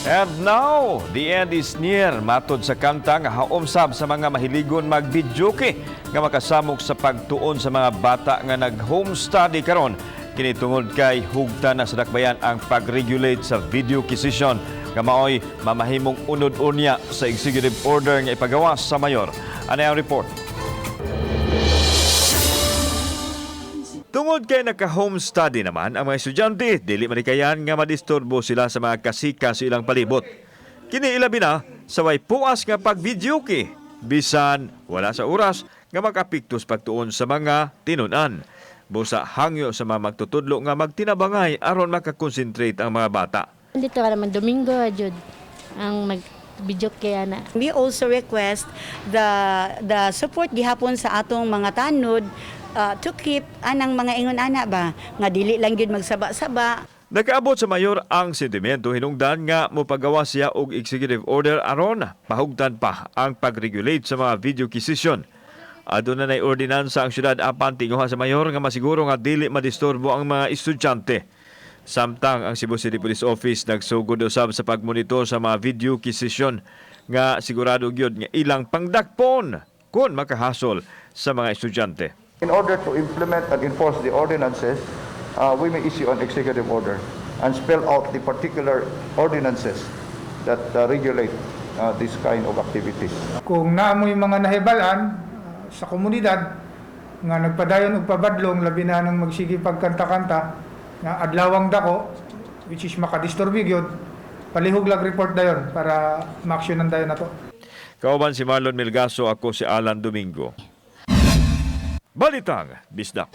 And now, the end is near. Matod sa kanta nga haom sab sa mga mahiligon mag-videoke nga makasamok sa pagtuon sa mga bata nga nag-home study karon. Kini tungod kay hugta na sa dakbayan ang pag-regulate sa video session nga maoy mamahimong unod unya sa executive order nga ipagawas sa mayor. Ano ang report? Tungod kay naka-home study naman ang mga estudyante, dili manikayan nga madisturbo sila sa mga kasika sa ilang palibot. Kini ilabi na sa way puas nga pag-videoke, bisan wala sa oras nga makapiktos pagtuon sa mga tinunan. Busa hangyo sa mga magtutudlo nga magtinabangay aron makakonsentrate ang mga bata. Dito ka naman Domingo, jud ang mag video kaya na. We also request the support gihapon sa atong mga tanod to keep anang mga ingon ana ba nga dili lang gyud magsaba-saba. Nakaabot sa mayor ang sentimiento hinungdan nga mopagawa siya og executive order aron pahugtan pa ang pag-regulate sa mga video session. Aduna nay ordinansa ang syudad apan tinguha sa mayor nga masiguro nga dili madisturbo ang mga estudyante. Samtang ang Cebu City Police Office nagsugod usab sa pagmonitor sa mga video session nga sigurado gyud nga ilang pangdakpon kung makahasol sa mga estudyante. In order to implement and enforce the ordinances, we may issue an executive order and spell out the particular ordinances that regulate this kind of activities. Kung naamoy mga nahibalan sa komunidad nga nagpadayon og pabadlong, labi na nang magsige pagkanta-kanta nga adlawang dako, which is makadisturbi gyud, palihog lag report dayon para maaksyonan dayon nato. Kauban si Marlon Milgaso, ako si Alan Domingo. Balitang Bisdak.